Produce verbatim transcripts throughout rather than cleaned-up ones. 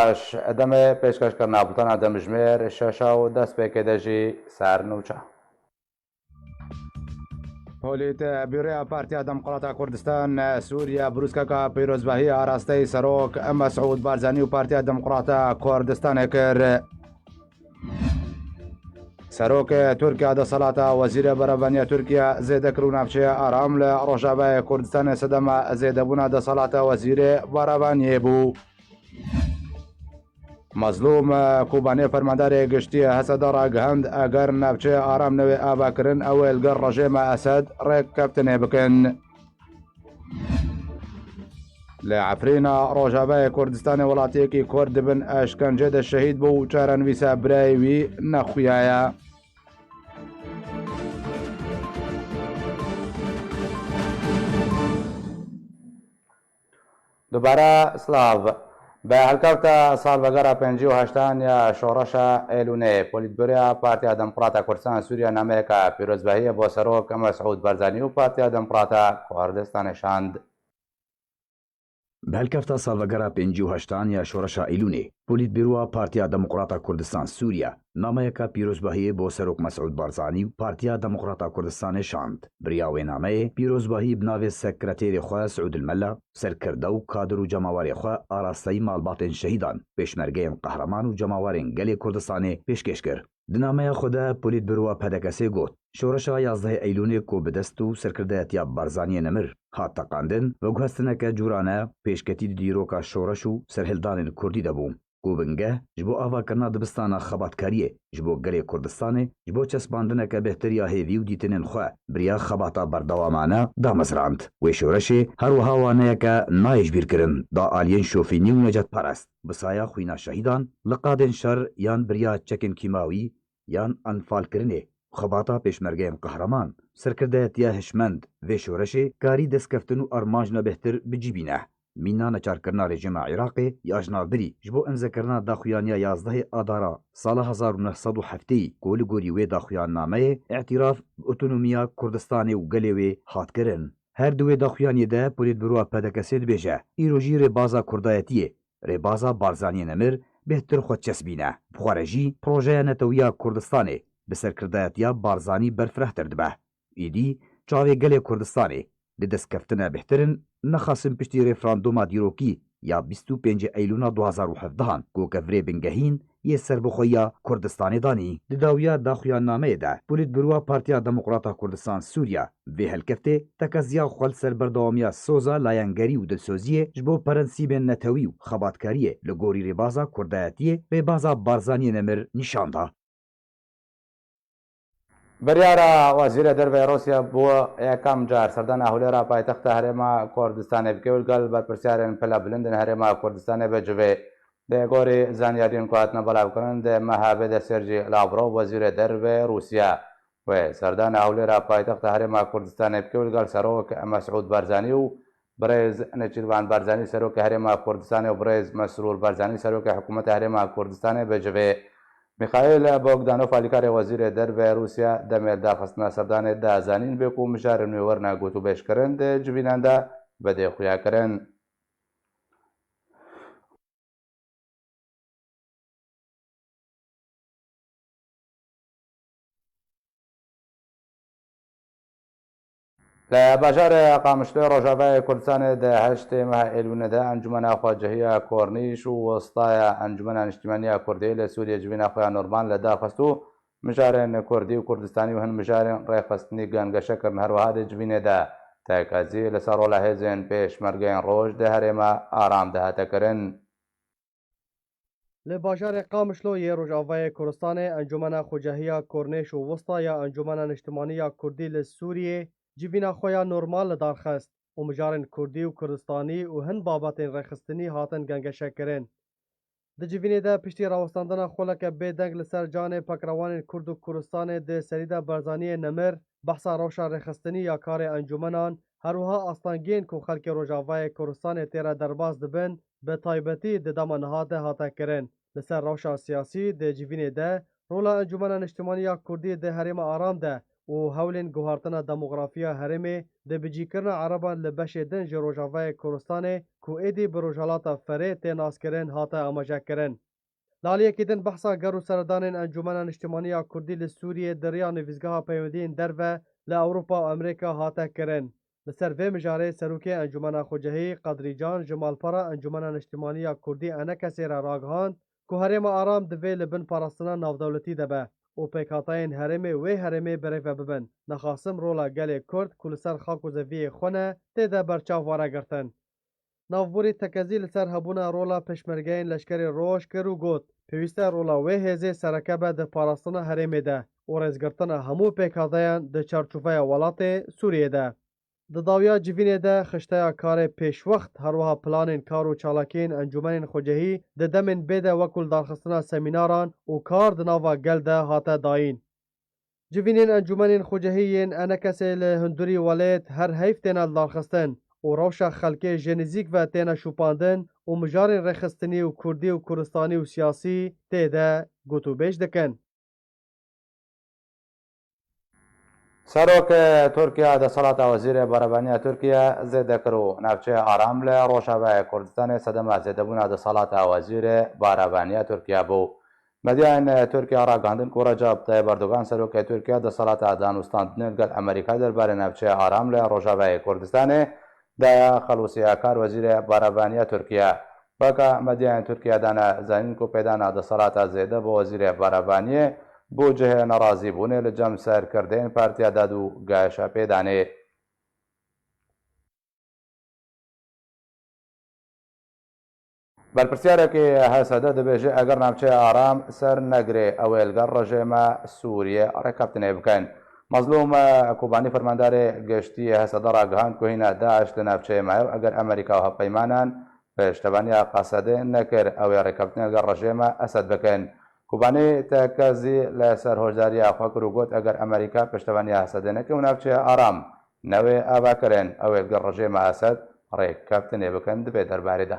Baş, demê pêşkêşkirina bultena demjimêr şeş û destpêkê de jî sernûçe. Polîtbîroya Partiya Demokrata Kurdistan Sûriye brûskeka pîrozbahiyê arasteyî Serok Mesûd Barzanî û Partiya Demokrata Kurdistanê kir. Serokê Tirkiye desthilata Wezîrê Berevanî ya Tirkiye zêde kir û navçeya Aram li Rojavayê Kurdistanê sedema zêdebûna desthilata Wezîrê Berevaniyê bû. Mezlûm Kobanê, fermandarê giştî Heseda ragihand, eger navçeya Aram newê avakirin, ew ê li gel rejîma Esed rêkeftinê bikin. Li Efrîna Rojavayê Kurdistanê welatiyekî Kurd di bin eşkencê de şehîd bû û çarenivîsa birayê wî nexuyaye. Dubare silav. Bi helkefta salvegera pêncî û heştan ya Şoreşa Êlûnê, Polîtbîroya Partiya Demokrata Kurdistan Sûriye nameyeke pîrozbahiyê bo Serok Mesûd Barzanî û Partiya Demokrata Kurdistanê şand. Bi helkefta salvegera pêncî û heştan ya Şoreşa Îlûnê, Polîtbîroya Partiya Demokrata Kurdistan Sûriye nameyeke pîrozbahiyê bo Serok Mesûd Barzanî û Partiya Demokrata Kurdistanê şand. Bi riya wê nameyê, pîrozbahî bi navê sekreterê xwe Siûd El Mela, serkirde û kadir û cemawerê xwe arasteyî malbatên şehîdan, pêşmergeyên qehreman û cemawerên gelê Kurdistanê pêşkêş kir. Di nameya xwe de Polîtbîroya P D K S'ê got, Şoreşa yazdehê Eylûnê ku bi dest û serkirdayetiya Barzaniyê Nemir hat teqandin, veguhestineke cûrane pêşketî di dîroka şoreş û serhildanên kurdî de bû, ku bingeh ji bo avakirina dibistana xebatkariyê ji bo gelê Kurdistanê, ji bo çespandineke bêhtir ya hêvî û dîtinên xwe bi riya xebata berdewamane damezrand. Wê şoreşê her wiha waneyeke nayê ji bîr kirin da aliyên şofînî û necetperest. Bi saya xwîna şehîdan, li qadên şer yan bi riya çekên kîmawî yan enfalkirinê, xebata pêşmergeyên qehreman, serkirdayetiya hişmend vê şoreşê karî destkeftin û armancna bêhtir bi cî bîne. Mîna neçarkirina rejîma Iraqê ya ji navbirî ji bo imzekirina daxuyaniya yazdehê Adara sala hezar û neh sed û heftê ku li gorî wê daxuyannameyê îtîraf bi otonomiya Kurdistanê û gelê wê hat kirin. Her di wê daxuyaniyê de Polîtbîroya P D K S'ê dibêje, îro jî rêbaza kurdayetiyê, rêbaza Barzaniyê Nemir bêhtir xwe çespîne. Bi xwe re jî projeya netewiya Kurdistanê bi serkirdayetiya Barzanî berfirehtir dibe. Îdî çavê gelê Kurdistanê di destkeftine bêhtir in, nexasim piştî referandûma dîrokî ya bîst û pêncê Eylûna du hazar û hevdehan ku kevirê bingehîn yê serbixweyiya Kurdistanê danî. Di dawiya daxuyannameyê de, Polîtbîroya Partiya Demokrata Kurdistan Sûriye vê helkeftê tekeziya xwe li ser berdewamiya soza layengerî û dilsoziyê ji bo prensîbên netewî û xebatkariyê li gorî rêbaza kurdayetiyê, rêbaza Barzaniyê Nemir nîşan da. Biryara Wezîrê Derve Rûsya bo yekem car serdana Hewlêra paytexta Herêma Kurdistanê bike û li gel berpirsiyarên pilebilind ên Herêma Kurdistanê be civê. Lê gorî zanyariyên ku hatine belavkirin, di meha vê de sêr jî Lavrov, Wezîrê Derve Rûsya, wê serdana Hewlêra paytexta Herêma Kurdistanê bike û li gel Serok Mesûd Barzanî û Birêz Nêçîrvan Barzanî, Serokê Herêma Kurdistanê û Birêz Mesrûr Barzanî, Serokê Hikûmeta Herêma Kurdistanê be civê. Mîxaîl Bogdanov, alîkarê Wezîrê Derve Rûsya, demê li darxistina serdanê da zanîn, bê ku mijarên wê werine gotûbêjkirin, di civînan de vedê xuya kirin. Li bajarê Qamişloyê Rojavayê Kurdistanê di heştê meha Êlûnê de Encûmena Xwecehiya Kornîş û Westaya Encûmena Niştîmaniya Kurdî li Sûriyê civîna xwe ya normal li dar xist û mijarên kurdî û kurdistanî û hin mijarên rêxistinî gengeşe kirin. Her wiha di civînê de tekezî li ser rola hêzên pêşmergeyên roj di herêma Aram de hate kirin. Li bajarê Qamişlo yê Rojavayê Kurdistanê Encûmena Xwecehiya Kornêş û Wista ya Encûmena Niştimanî ya Kurdî li Sûriyê civîna xwe ya normal li dar xist û mijarên kurdî û kurdistanî û hin babetên rêxistinî hatin gengeşekirin. Di civînê de piştî rawestandina xweleke bêdeng li ser canê pekrewanên kurd û Kurdistanê di serî de Barzaniyê Nemir, behsa rewşa rêxistinî ya karê encûmenan, her wiha astengiyên ku xelkê Rojavayê Kurdistanê tê re derbas dibin, bi taybetî di dema niha de hate kirin. Li ser rewşa siyasî di civînê de rola Encûmena Niştimanî ya Kurdî di herêma Aram de û hewlên guhartina demografiya herêmê di bicîkirina Ereban li beşê din ji Rojavayê Kurdistanê ku êdî bi Rojhilata Ferê tê naskirin hate amajekirin. Li aliyekî din behsa ger û seredanên Encûmena Niştimanî ya Kurdî li Sûriyê di riya nivîsgeha peywendiyên derve li Ewropa û Amerîka hate kirin. Li ser vê mijarê serokê Encûmena Xwecehî Qedrî Can ji malpera Encûmena Niştimanî ya Kurdî ENKSê re ragihand ku herêma Aram divê li bin parastina navdewletî de be û pêkhateyên herêmê wê herêmê birêve bibin. Nexasim rola gelê Kurd ku li ser xak û zeviyê xwe ne tê de berçav were girtin. Navborî tekezî li ser hebûna rola pêşmergeyên leşkerê roj kir û got, pêwîst e rola wê hêzê sereke be di parastina herêmê de û rêzgirtina hemû pêkhateyan di çarçoveya welatê Sûriyê de. Di dawiya civînê de xişteya karê pêşwext, her wiha planên kar û çalakiyên encûmenên xwecehî di demên bê de wekû lidarxistina semînaran û kar di nava gel de hate dayîn. Civînên encûmenên xwecehî yên ENKSê li hundurî welêt her heyv têne lidarxistin û rewşa xelkê ji nizîk ve têne şûpandin û mijarên rêxistinî û kurdî û kurdistanî û siyasî tê de gotûbêj dikin. Serok Tirkiye desthilata Wezîrê Berevanî ya Tirkiye zêde kir û navçeya Aram li Rojavayê Kurdistanê sedema zêdebûna desthilata Wezîrê Berevanî ya Tirkiye bû. Medyayên Tirkiye ragihandin ku Recep Tayyip Erdogan, serokê Tirkiye, desthilata danûstandinê li gel Amerîka derbarê navçeya Aram li Rojavayê Kurdistanê daye Xelûsî Akar, Wezîrê Berevanî ya Tirkiye. Weke medyayên Tirkiye dane zanîn ku pêdana desthilata zêde bi Wezîrê Berevaniyê bû cihê nerazîbûnê li cem serkirdeyên Partiya Dad û Geşepêdanê. Berpirsiyarek H S D dibêje, eger navçeya Aram ser negirê, ew ê li gel rejêma Sûriyê rêkeftinê bikin. Mezlûm Kobanî, fermandarê giştî H S D, ragihand ku hîna DAIŞ li navçeyê maye û eger Amerîka û hevpeymanan piştevaniya Qesedê nekir, ew ê rêkeftinê li gel rejêma Esed bikin. Kobanî tekezî li ser hoşdariya xwe kir û got, eger Amerîka piştevaniya Esedê neke û navçeya Aram newê avakirin, ew ê li gel rejêma Esed rêkeftinê bikin di vê derbarê de.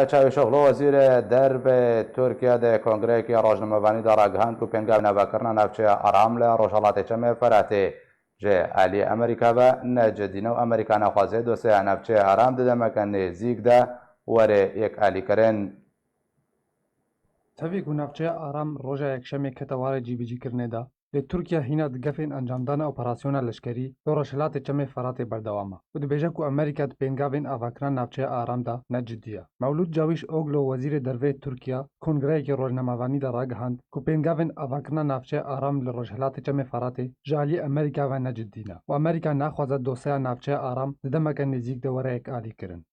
Çavuşoglu, wezîrê derve Tirkiye, di kongreyekî rojnamevanî de ragihand ku pêngavên avakirina navçeya Aram li rojhelatê Çemê Feratê ji aliyê Amerîka ve ne cidî ne û Amerîka naxwaze dosyeya navçeya Aram di demeke nêzîk de were yekalîkirin. Tevî ku navçeya Aram roja Yekşemê kete warê cîbicîkirinê de, lê Tirkiye hîna di gefên encamdana operasyona leşkerî li Rojhilatê Çemê Feratê berdewam e û dibêje ku Amerîka di pêngavên avakirina navçeya Aram de ne cidî ye. Mewlûd Cawîşoglu, wezîrê derve yê Tirkiye, kongreyekî rojnamevanî de ragihand ku pêngavên avakirina navçeya Aram li Rojhilatê Çemê Feratê ji aliyê Amerîka ve ne cidî ne û Amerîka naxwaze dosyeya navçeya Aram di demeke nêzîk de were yekalîkirin.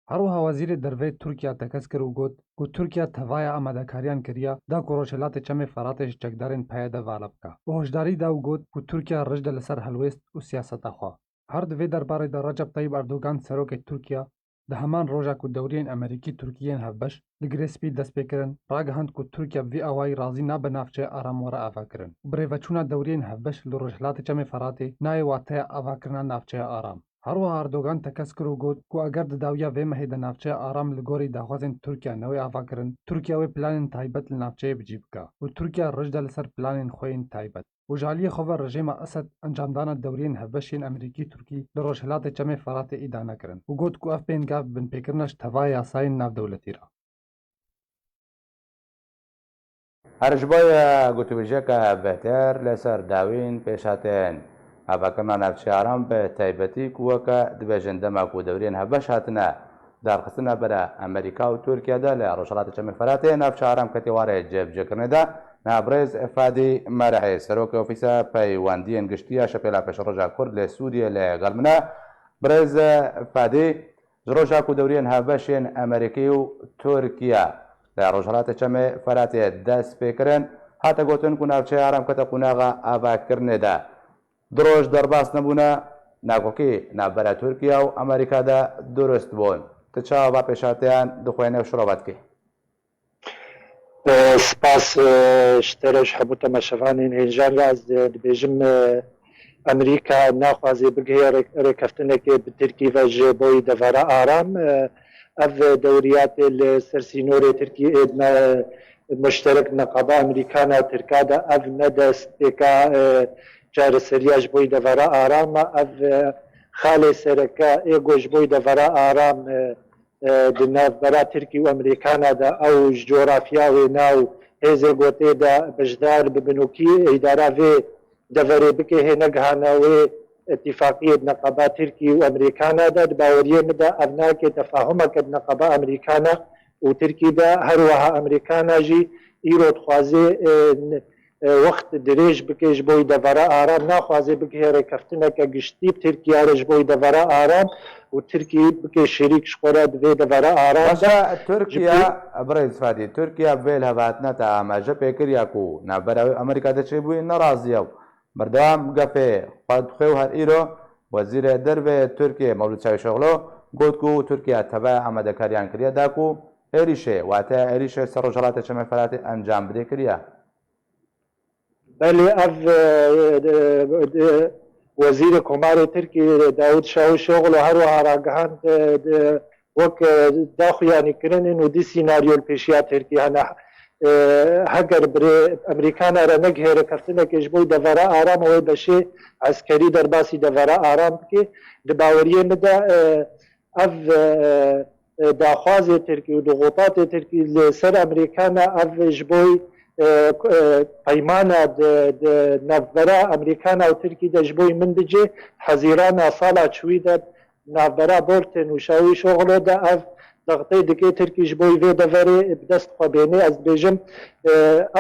Her wiha wezîrê derve yê Tirkiye tekez kir û got ku Tirkiye tevaya amadekariyan kiriye da ku Rojhilatê Çemê Feratê ji çekdarên P Y D vala bike û hişdarî da û got ku Tirkiye rij de li ser helwêst û siyaseta xwe. Her di vê derbarê de Recep Tayyip Erdogan, serokê Tirkiye, di heman roja ku dewriyên Amerîkî-Tirkî yên hevbeş li Girê Spî dest pê kirin, ragihand ku Tirkiye bi vî awayî razî nabe navçeya Aram were avakirin û birêveçûna dewriyên hevbeş li Rojhilatê Çemê Feratê nayê wateya avakirina navçeya Aram. Her wiha Erdogan tekez kir û got ku eger di dawiya vê mehê de navçeya Aram li gorî daxwazên Tirkiye newê avakirin, Tirkiye wê planên taybet li navçeyê bi cî bike û Tirkiye rij de li ser planên xwe yên taybet. Û ji aliyê xwe ve rejêma Esed encamdana dewriyên hevbeş yên Amerîkî-Tirkî li Rojhilatê Çemê Feratê îdane kirin û got ku ev pêngav binpêkirin e ji tevaya yasayên navdewletî re. Her ji bo ye gotûbêjeke bêhtir li ser dawîn pêşhatin. Avakirina navçeya Aram bi taybetî ku weke dibêjin dema ku dewriyên hevbeş hatine darxistine bera Amerîka û Tirkiye de li Rojhilatê Çemê Feratê navçeya Aram ketê warê cêbicêkirinê de. Niha birêz Fadî Merehê, serokê Ofîsa Peywendiyên Giştî ya Şepêla Pêşeroja Kurd li Sûriyê li gel min e. Birêz Fadî, ji roja ku dewriyên hevbeş yên Amerîkî û Tirkiye li Rojhilatê Çemê Feratê dest pê kirin, hate gotin ku navçeya Aram kete qonaxa avakirinê de. Du roj derbas nebûne, nakokî navbera Tirkiye û Amerîka de durust bûn. Tu çawa va pêşhatiyan dixwêne û şirove dikî? E, spas, e, ji te re, ji hemû temaşevanên hêja re. Ez, e, dibêjim, e, Amerîka naxwaze bigihê rê-, rêkeftinekê bi Tirkî ve ji bo yî devera aram. E, ev dewriyatê li ser sînorê Tirkî ê me muşterek neqaba Amerîkana Tirka de ev ne destpêka, e, çareseriya ji bo yî devera aram e. Ev, e, xalê sereke ê ku ji bo yî devera aram, e, e, di navbera Tirkî û Amerîkana de ew ji coğrafya wêna û hêzê ku tê de beşdar bibin û kî îdara vê deverê bike hê negihane wê îtîfaqiyê di neqeba Tirkî û Amerîkana de. Di baweriyê min de ev nake tefahumeke di neqeba Amerîkana û Tirkî de. Her wiha Amerîkana jî îro dixwaze, e, n-, e, wext dirêj bike ji bo yî devera aram. Naxwaze bigihê rêkeftineke giştî bi Tirkiye re ji bo yî devera aram û Tirkî bike şerîk ji xwe re di vê devera aram de. Başa Tirkiye, birêz Fadî, Tirkiye bi vê lihevhatina te amaje pê kiriye ku navbera wê Amerîka de çêbûyî nerazî ye û berdewam gefê xwe dixwe û her îro Wezîrê Derve yê Tirkiye Mewlûd Çavuşoglu got ku Tirkiye teve amadekariyan kiriye da ku êrîşê, wateya êrîşê ser Rojhelatê Çemê Feratê encam bidê kiriye. Belê, ev, e, e, e, Wezîrê Komarê Tirkî Dawud Çavuşoglu her wiha ragihand, e, e, wek, e, daxuyanîkirin in û dî sînaryo li pêşiya Tirkî hene. E, heger birê Amerîkana re negihê rêkeftinekê ji bo devera aram wê beşê eskerî derbasî devera aram bike. Di baweriyê min de, e, ev, e, e, daxwazê Tirkî û dixutatê Tirkî li ser Amerîkana ev ji bo, e, e, peymana di, di navbera Amerîkana û Tirkî de ji bo min dice Hezîrana sala çûyî de navbera Bolton û Çavuşoglu de ev dixtê dike Tirkî ji bo vê deverê bi dest xwe bêne. Ez dibêjim, e,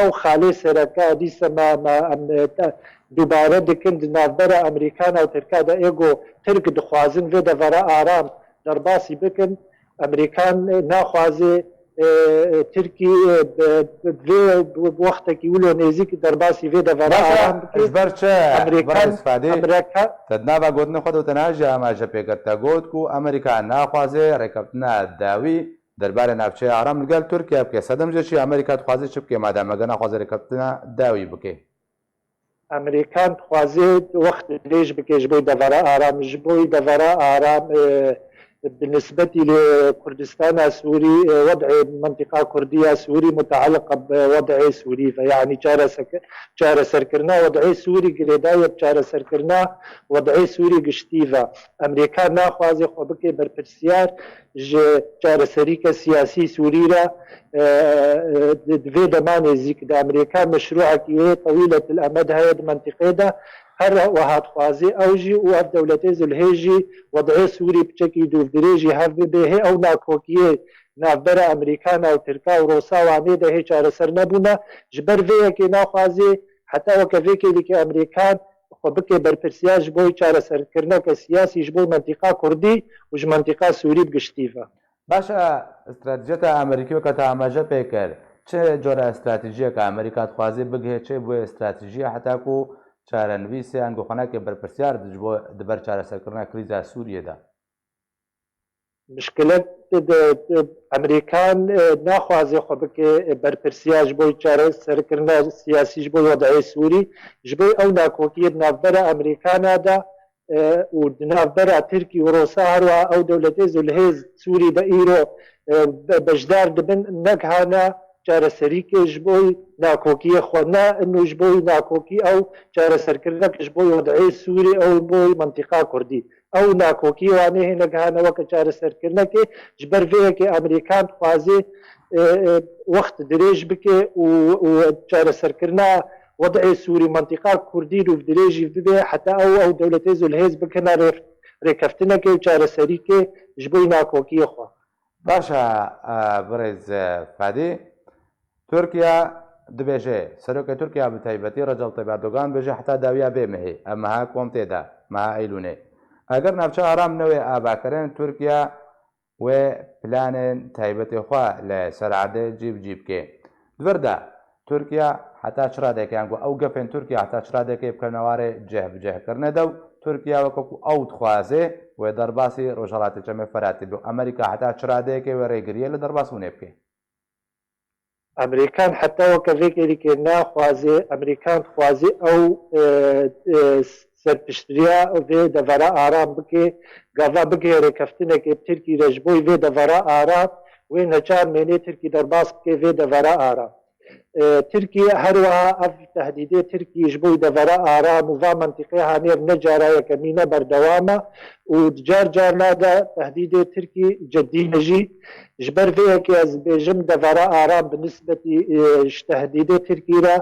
ew xalê sereke dîse me, me, em, e, te-, dubare dikin di navbera Amerîkana û Tirka de ê ku Tirk dixwazin vê devera aram derbasî bikin. Amerîkan naxwaze, e, Tirkî, e, bi, bi vê, bi wextekî wilo nêzîk derbasî vê devera aram bike. Ji ber çi? Amerîkan, Birêz Fadî, Amerîka te di nava gotinê xwe de te niha jî amaje pê kir. Te got ku Amerîka naxwaze rêkeftina dawî derbarê navçeya aram li gel Tirkiye bike. Sedem jê çi? Amerîka dixwaze çi bike madem eger naxwaze rêkeftina dawî bike? Amerîkan dixwaze wext dirêj bike ji bo devera aram. Ji bo devera aram, e, bi nisbetî li Kurdistana Sûrî, e, wed'ê mintîqa Kurdî ya Sûrî mutealiq bi wed'ê Sûrî ve, yanî çaresek-, çareserkirina wed'ê Sûrî girêdayî ye bi çareserkirina wed'ê Sûrî giştî ve. Amerîkan naxwaze xwe bike berpirsiyar ji çareserîke siyasî Sûrî re, e, e, di, di vê dema nêzîk de Amerîka meşrûekî wê tewîletil emed heye di mentiqê de. Her wiha dixwaze ew jî û ev dewletê zilhê jî wed'ê Sûrî piçekî dûvdirêjî hev bibe. Hê ew nakokiyê navbera Amerîkana û Tirka û Rosa Wanê de hê çareser nebûne. Ji ber vê yekê naxwaze heta weke vê kêlîkê Amerîkan xwe bike berpirsiyar ji bo çareserkirineke siyasî ji bo mentiqa Kurdî û ji mentiqa Sûrî bi giştî ve. Baş e, stratejiyeta Amerîkî weke te amaje pê kir. Çi cora stratejiyeke Amerîka dixwaze bigihê çi bûye stratejiyê heta ku çarenivîsê ango xwenekê berpirsiyar di ji bo di ber çareserkirina krîza Sûriyê de? Mişkilet di, di, Amerîkan, e, naxwaze xwe bike, e, berpirsiyar ji bo çareserkirina siyasî ji bo wed'ê Sûrî, ji bo ew nakokiyê di navbera Amerîkana de, e, û di navbera Tirkî û Rosa her wiha ew dewletê zilhêz Sûrî de îro, e, be-, beşdar dibin, negihane çareserîkê ji bo nakokiyê xwe, ne ino ji bo nakokî ew çareserkirinek ji bo wed'ê Sûrî ew bo mentiqa Kurdî. Ew nakokî wan ê hê negihane weke çareserkirinekê. Ji ber vê yekê Amerîkan dixwaze, e, e, wext dirêj bike û, û çareserkirina wed'ê Sûrî, mentiqa Kurdî rûvdirêjî bibe heta ew, ew dewletê zilhêz bikine rê-, rêkeftinekê û çareserîkê ji bo nakokiyê xwe. Baş e, e, birêz, e, Fadî. Tirkiye dibêje, serokê Tirkiye bi taybetî Recep Tayyip Erdogan dibêje heta dawiya vê mehê, ev meha ku em tê de, meha Eylûnê. Eger navçe aram newê avakirin, Tirkiye wê planên taybetê xwe li ser erdê cî bi cî bike. Di vir de, Tirkiye heta çi radeyekê, yan ku ew gefên Tirkiye heta çi radeyekê bikevne warê cih bi cih kirine de û Tirkiye weke ku ew dixwaze wê derbasî Rojhelatê Çemê Feratê be û Amerîka heta çi radeyekê wê rêgiriyê li derbasbûnê bike? Amerîkan heta weke vê kêlîkê naxwaze, Amerîkan dixwaze ew, e, e, berpiştiriya vê devera aram bike, gava bigihê rêkeftinekê bi Tirkî re ji bo vê devera aram, wê neçar mênê Tirkî derbas bike vê devera aram. E, Tirkî her wiha ev tehdîdê Tirkî ji bo devera aram û va mentiqê hanêr ne cara yekemî ne berdewam e û di car carna de tehdîdê Tirkî ceddî ne jî. Ji ber vê yekê ez dibêjim devera aram bi nisbetî, e, ji tehdîdê Tirkî re,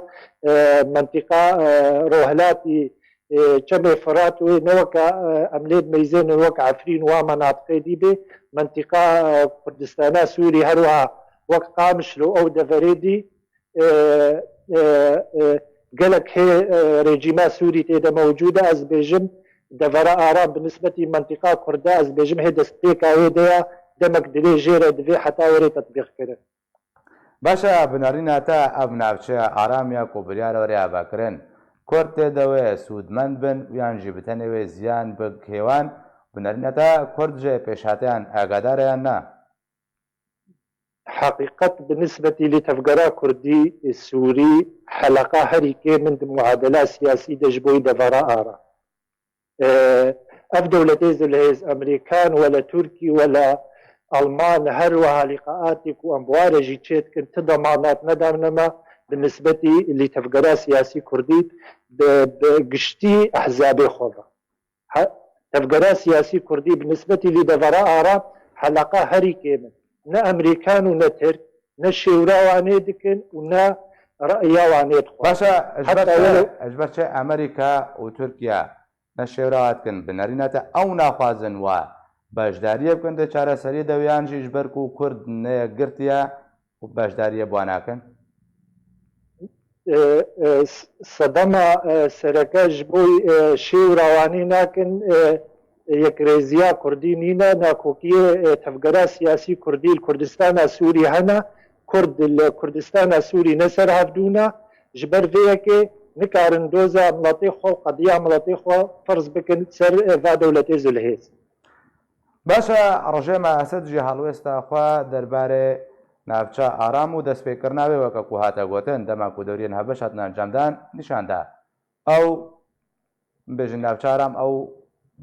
e, mentiqa, e, rohilatî, e, Çemê Firat wê ne weke, e, em lê dimeyzênin wek Efrîn wa menatiqê dî bê, mentiqa, e, Kurdistana Sûrî her wiha wek Qamişlo ew deverê dî, e, e, e, gelek hê, e, rejîma Sûrî tê de mewcûd e. Ez dibêjim devera aram bi nisbetî mentiqa Kurda, ez dibêjim hê destpêka wê de ye, demek dilê jê re divê heta were tetbîqkirin. Baş e, binarîna te ev navçeya aram ya ku biryar were avakirin, Kurd tê de wê sûdmend bin yan jî bi tenê wê ziyan bi kêwan, binarîna te Kurd ji pêşhateyan agadar e yan na? Heqîqet bi nisbetî li tevgera Kurdî, Sûrî, heleqa herî kêm in di muadela siyasî de ji bo devera ara. E, ev dewletê zilhêz Emerîkan wele Tirkî wele Alman her wiha lîqaatî ku em bi wa re jî çêdikin ti demanat nedane me bi nisbetî lîtevgera siyasî Kurdî bi, bi giştî ehzabê xwe ve. He, tevgera siyasî Kurdî bi nisbetî lîdevera ara heleqa herî kêm in. Ne Emerîkan û ne Tirk, ne şêwra wanê dikin û ne re'ya wanê dixwin. Baş e, ji ber Heta çi, wilo ji ber çi Amerîka û Tirkiye ne şêwra dikin, bi nerîna te ew naxwazin wa beşdariyê bikin di çareseriyê de, yan jî ji ber ku Kurd ne yekgirtiye û beşdariyê bi wan nakin? E, e, s-, sedema, e, sereke ji bo, e, şêwra wanî nakin, e, yekrêziya Kurdî nîne, nakokiyê, e, tevgera siyasî Kurdî li Kurdistana Sûrî hene, Kurd li Kurdistana Sûrî ne ser hevdû ne, ji ber vê yekê nikarin doza miletê xwe û qediya miletê xwe ferz bikin ser, e, va dewletê zilhêz. Baş e, rejêma Esed jî helwêsta xwe derbarê navça aram û destpêkirina wê, weke ku hate gotin, dema ku dewriyên hevbeş hatin encamdan, nîşan da. Ew, bêjin navça aram, ew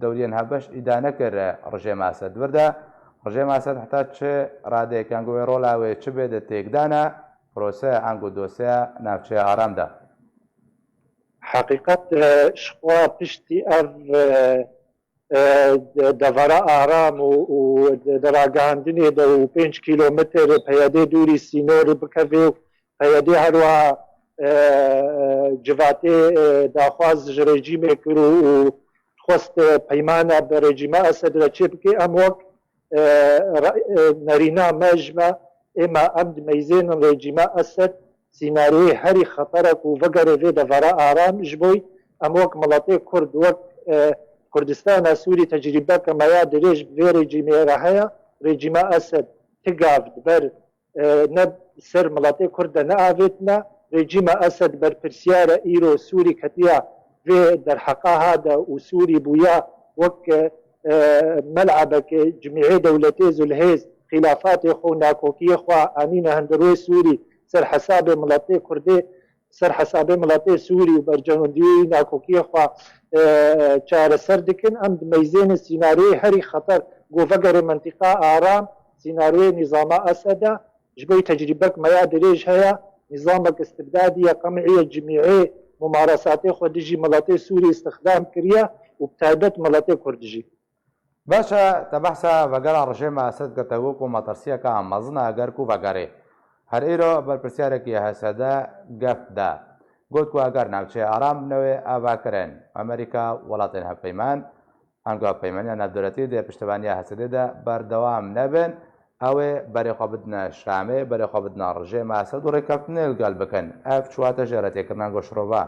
dewriyên hevbeş îdane kir rejêma Esed. Di vir de rejêma Esed heta çi radeyê, ango wê rola wê çi bê di têkdana proseya ango dosyeya navçeya aram de? Heqîqet, e, ji xwe piştî ev, e, e, de-, devera aram û, û de-, di ragihandinê de û pênc kîlometr P Y D dûrî sînorê bikeve û P Y D her wiha, e, e, civatê, e, daxwaz ji rejîmê kir û, û dixwest, e, peymana bi rejîma Esed re çêbike. Em wek, e, re-, e, nerîna me ji me, êma em dimeyzênin rejîma Esed sînaryoyê herî xeter e ku vegerê vê devera aram. Ji bo em wek miletê Kurd, wek, e, Kurdistana Sûrî tecrîbeke me ya dirêj bi vê rejîmê re heye. Rejîma Esed ti gav di ber, e, ne ser miletê Kurd de neavêtine. Rejîma Esed berpirsiyar e, îro Sûrî ketiya vê derheqa ha de û Sûrî bûya wek, e, melebeke cimîhê dewletê zilhêz xîlafatê xwe û nakokiyê xwe anîne hundir wê Sûrî ser hesabê miletê Kurdê, ser hesabê miletê Sûrî û berjewendiyê nakokiyê xwe, e, çareser dikin. Em dimeyzênin sînaryoyê herî xeter ku vegerê mentiqa aram, sînaryoyê nîzama Esed e. Ji bo tecrîbek me ya dirêj heye, nîzamek istibdadî ye, qem'î ye, cimîhê mumaresatê xwe dijî miletê Sûrî îstixdam kiriye û bi taybet miletê Kurd jî. Baş e, te behsa vegera rejêma Esed kir, te got ku metirsiyeke mezin e eger ku vegerê. Her îro berpirsiyarek yê H S D gef da. Got ku eger navçeyê aram bine wê avakirin, Amerîka, welatên hevpeyman, ango hevpeymaniya navdewletî di piştevaniya H S D de berdewam nebin, ew ê berê xwe bidine Şamê, berê xwe bidine rejêma Esed û rêkeftinê li gel bikin. Ev çi wate jê re tê kirin ango şirove?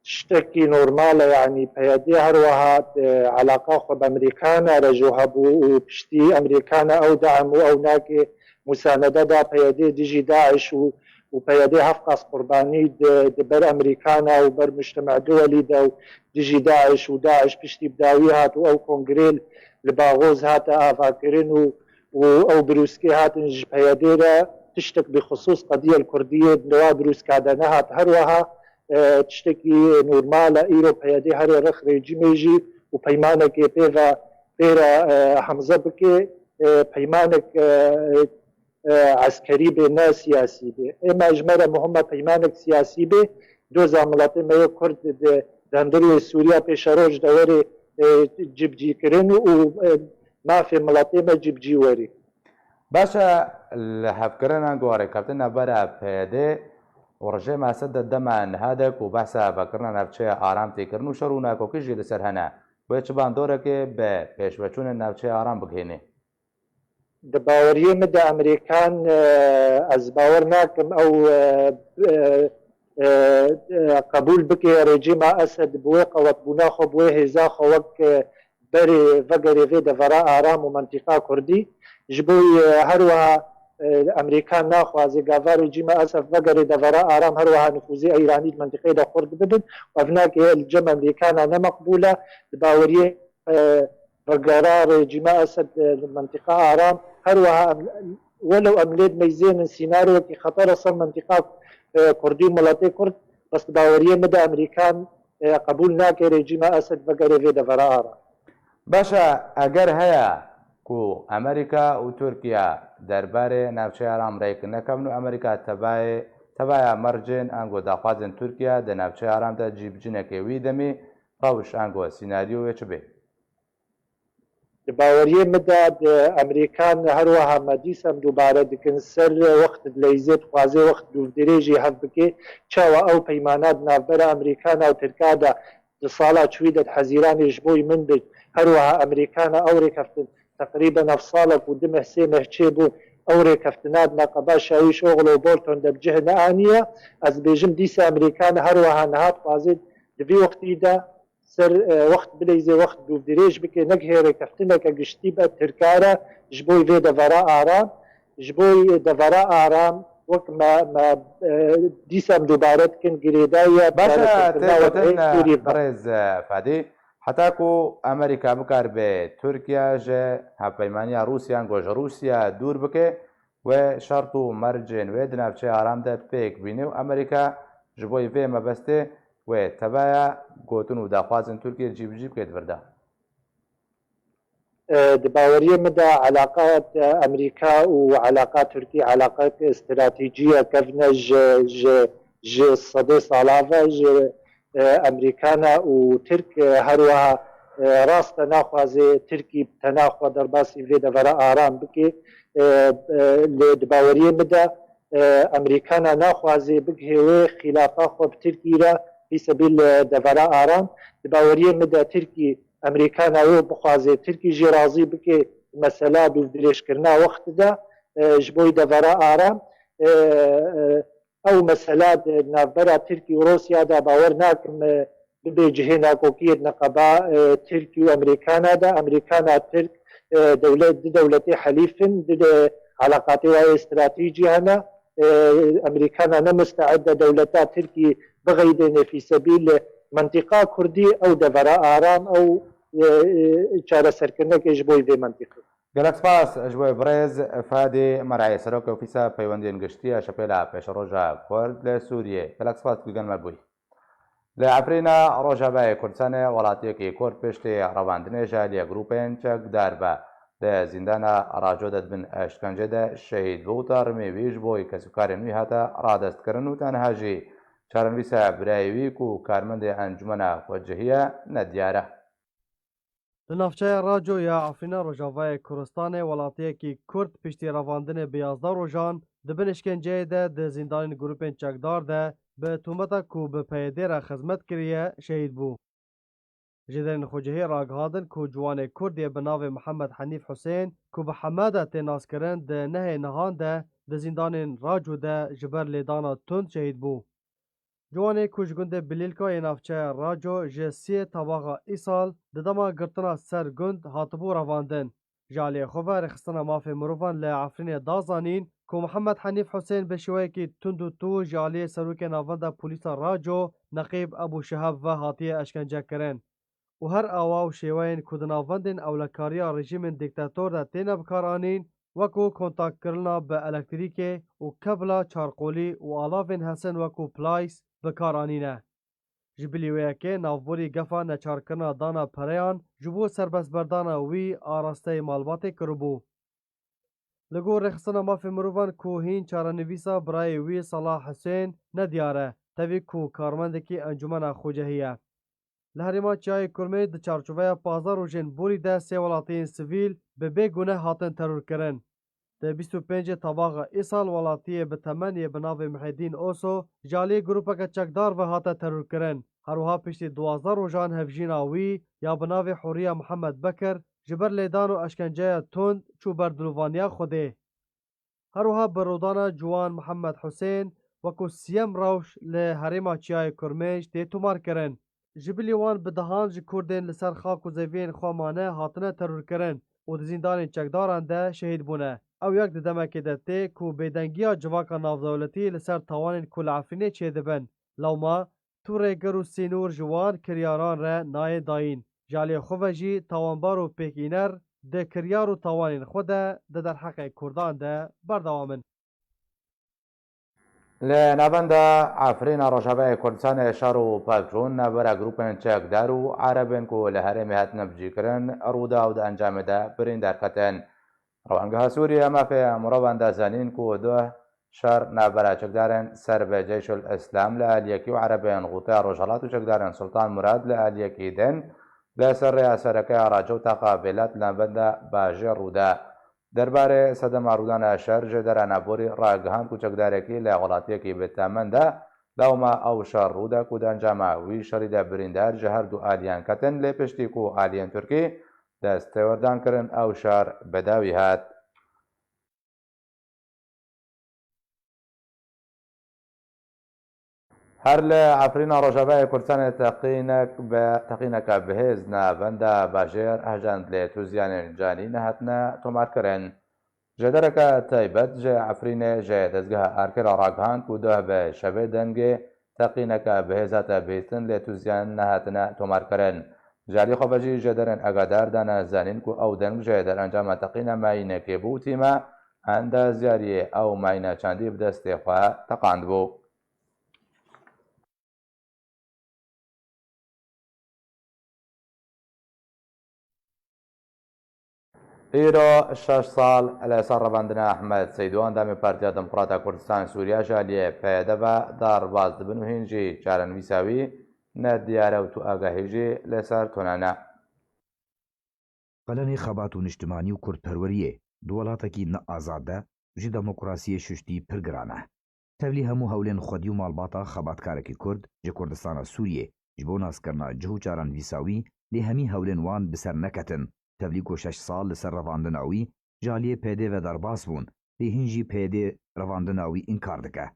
Tiştekî normal e, yanî P Y D her wiha, e, eleqa xwe bi Amerîkana re jî hebû û piştî Amerîkana ew de'm û ew nakê musanede da P Y D dijî DAIŞ û, û P Y D heft qas qurbanî di, di ber Amerîkana û ber mujtema duwelî de û dijî DAIŞ û DAIŞ piştî bi dawî hat û ew kongrê li Baxoz hate avakirin û, û ew birûskê hatin ji P Y D re tiştek bi xisûs qediyel Kurdiyê di wa birûska de nehat. Her wiha e, tiştekî normal e. Îro P Y D herê rix rejîmê jî û peymanekê pê ve pê re, e, hemze bike, e, peymanek, e, e, eskerî bê, ne siyasî bê. Ême ji me re muhim e peymanek siyasî bê. Doza miletê me yê Kurd di, di hundirê Sûriya pêşeroj de were, e, cibcîkirin û, e, mafê miletê me cibcî werî. Baş e, li hevkirin ango rêkeftin navbera P Y D û rejîma Esed de dema niha de ku behsa vekirina navçeya aram tê kirin û şer û nakokî jî li ser hene. Wê çi bandoreke bi pêşveçûnên navçeya aram bigihêne? Di baweriyê min de Amerîkan, e, ez bawer nakim ew, e, e, e, e, qebûl bike rejîma Esed bi wê qewetbûna xwe, bi wê hêza xwe wek, e, berê vegerê vê devera aram û mentiqa kurdî. Ji bo, e, her wiha, e, Amerîkan naxwaze gava rejîma Esed vegerê devera aram, her wiha nifûzê Îranî di mentiqeyê de xurt bibin. Ev nake li cem Amerîkana ne meqbûl e. Di baweriyê, e, vegera rejîma Esed, e, li mentiqa aram, her wiha em, welew em lê dimeyzênin sînaryoyekî xeter e ser mentiqa, e, kurdî û miletê kurd, bes di baweriyê min de Amerîkan, e, qebûl nake rejîma Esed vegerê vê devera aram. Baş e, eger heye ku Amerîka û Tirkiye derbarê navçeya aram rêk nekevin û Amerîka tebayê, tebaya mercên ango daxwazên Tirkiye di navçeya aram de cî bicîneke wî demî, rewş ango sînaryoyê çi bê? Di baweriyê min de di Amerîkan her wiha me dîsa em dubare dikin ser wext dileyzê, dixwaze wext dûvdirêjî hev bike. Çawa ew peymana di navbera Amerîkana û Tirka de di sala çûyî de di Hezîranê ji bo min bi her wiha Amerîkana ew rêkeftin teqrîben ev salek û du meh sê meh çêbû, ew rêkeftina di neqeba Şawîş Oxlu û Bolton de bi cih neaniye. Ez dibêjim dîsa Amerîkana her wiha niha dixwaze di vî wextî de ser, e, wext bileyzê, wext dûvdirêj bike, negihê rêkeftineke giştî be Tirka re ji bo vê devera aram, ji bo devera aram wek me, me, e, dîsa em dubare dikin girêdayî ye. Baş e, tê gotin, e, birêz, e, Fadî, heta ku Amerîka bikaribe Tirkiye ji hevpeymaniya Rûsya, ango ji Rûsya dûr bike, wê şert û mercên wê di navçeya aram de pêk bîne û Amerîka ji bo vê mebestê wê tebaya gotin û daxwazên Tirkiye cîbicî bike di vir de. E, di baweriyê min de eleqa, e, Amerîka û eleqa Tirkî eleqayeke stratejî ye, kevne ji, ji, ji sedê sala ve ji, e, Amerîkana û Tirk, e, her wiha, e, rast e naxwaze Tirkî bi tena xwe derbasî vê devera aram bike. E, e, lê di baweriyê min de, e, Amerîkana naxwaze bigihê wê xîlafa xwe bi Tirkî re fî sebîl, e, devera aram. Di baweriyê min de Tirkî Amerîkana wê bixwaze Tirkî jî razî bike mesela dûvdirêjkirina wext de, e, ji bo devera aram, e, e, ew mesela di navbera Tirkî û Rûsya de bawer nakim, e, bibe cihê nakokiyê di neqeba, e, Tirkî û Amerîkana de. Amerîkana Tirk, e, dewlet, di dewletê helîf in, di de eleqatê wayê stratejî hene. E, Amerîkana ne musteed e dewleta Tirkî bixeydêne fî sebîl mentiqa Kurdî, ew devera aram, ew, e, e, çareserkirineke ji bo vê mentiqê. Gelek spas ji bo birêz Fadî Merayê, Serokê Ofîsa Peywendiyên Giştî ya Şepêla Pêşeroja Kurd li Sûriyê. Gelek spas ku gel me bûyî. Li Efrîna Rojavayê Kurdistanê welatiyekî Kurd piştî revandinê ji aliyê grûpên çekdar ve di zîndana Raco de di bin eşkencê de şehîd bû û tarmî wî ji bo kesûkarên wî hate radestkirin û tenha jî çarenivîsa birayê wî ku karmendê encûmena xwecihî ye nediyar e. Li navçeya Raco ya Efrîna Rojavayê Kurdistanê welatiyekî Kurd piştî revandinê bi yazdeh rojan di bin îşkenceyê de di zîndanên grûpên çekdar de bi tûmeta ku bi P Y D re xizmet kiriye şehîd bû. Jêderên xwecihî ragihandin ku ciwanê Kurd yê bi navê Mihemed Henîf Husên ku bi Hemada tê naskirin di nehê nihan de di zîndanên Raco de ji ber lêdana tund şehîd bû. Ciwanê ku ji gundê Bilîlka yê navçeya Raco ji siyê Tabaxa Îsal di dema girtina ser gund hatibû revandin, ji aliyê xwe ve Rêxistina Mafê Mirovan li Efrînê da zanîn ku Mihemed Henîf Husên bi şêweyekî tund û tû ji aliyê Serokê Navenda Polîsa Raco Neqîb Ebû Şihab ve hatiye eşkencekirin. û her awa û şêweyên ku di navendên ewlekariya rejîmên dîktator de têne bikaranîn, wekû kontaktkirina bi elektrîkê û kebla çarqolî û alavên hesin wekû plays, bi kar anîne. Ji bilî wê yekê navborî gefa neçarkirina dana pereyan ji bo serbestberdana wî arasteyê malbatê kiribû. Li gor rêxistina mafê mirovan ku hîn çarenivîsa birayê wî Salah Husên nediyar e, tevî ku karmendekî encûmena xwecehî ye. Li herêma Çiyayê Kurmêj di çarçoveya pazdeh rojên borî de sê welatiyên sivîl bi bêgune hatin terorkirin. Di bîst û pêncê Tebaxa îsal welatiyê bi temenê bi navê Muhedîn Oso ji aliyê grûpeke çekdar ve hate terorkirin. Her wiha piştî duwazdeh rojan hevjîna wî ya bi navê Huriya Muhammed Bekir ji ber lêdan û eşkenceya tund çû ber dilovaniya Xwedê. Her wiha bi rûdana Ciwan Mihemed Husên wekû siyem rewş li herêma Çiyayê Kurmêj tê tomarkirin. Ji bilî wan bi dehan ji Kurdên li ser xak û zeviyên xwe mane hatine terorkirin û di zîndanên çekdaran de şehîd bûne. Ew yek di demekê de tê ku bêdengiya civaka navdewletî li ser tawanên ku li Efrînê çêdibin. Lewma tu rêger û sînor ji wan kiryaran re nayê dayîn. Ji aliyê xwe ve jî tawanbar û pêkîner di kiryar û tawanên xwe de di derheqê Kurdan de berdewam in. Li navenda Efrîna Rojavayê Kurdistanê şer û pevçûn navbera grûpên çekdar û erebên ku li herêmê hatine bicîkirin rû da û di encamê de birîn derketin. Rewandgeha Sûriye ya Mafê Mirovan da zanîn ku duh şer navbera çekdarên ser bi Ceyşul Îslam li aliyekî û erebên Xûteya Rojhilat û çekdarên Sultan Murad li aliyekî din li ser rêya sereke ya Raca û Taqa Bêlat li navenda bajêr rû da. Derbarê sedema rûdana şer jêdera navborî ragihand ku çekdarekî li welatiyekî bi temen de lewma ew şer rû da ku di encama wî şerî de birîndar ji her du aliyan ketin, lê piştî ku aliyên Tirkî dest têwerdan kirin, ew şer bi dawî hat. Her li Efrîna Rojavayê Kurdistanê teqînek bi, teqîneke bihêz navenda bajêr hejand lê tu ziyanên canî nehatine tomarkirin. Jêdereke taybet ji Efrînê ji dezgeha Erkê re ragihand ku duh bi şevê dengê teqîneke bihêz hate bihîstin lê tu ziyan nehatine tomarkirin. Ji alî xwe ve jî jêderên agadar dane zanîn ku ew deng ji derencama teqîna mayînekê bû û tîma endazyariyê ew mayîna çandî bi destê xwe teqandibû. Îro şeş sal li ser revandina Ehmed Seydo, endamê Partiya Demokrata Kurdistan Sûriya ji aliyê P Y D ve derbas dibin û hîn jî çarenivîsa wî nediyar e û tu agahî jî li ser tune ne. Pelanê xebat û niştimanî û kurdperweriyê di welatekî ne azad de ji demokrasiyê şuştî pir giran e. Tevlî hemû hewlên xwedî û malbata xebatkarekî kurd ji Kurdistana Sûriyê ji bo naskirina cih û çarenivîsa wî, lê hemî hewlên wan bi ser neketin. Tevlî ku şeş sal li ser revandina wî ji aliyê P D ve derbas bûn, lê hîn jî P D revandina wî înkar dike.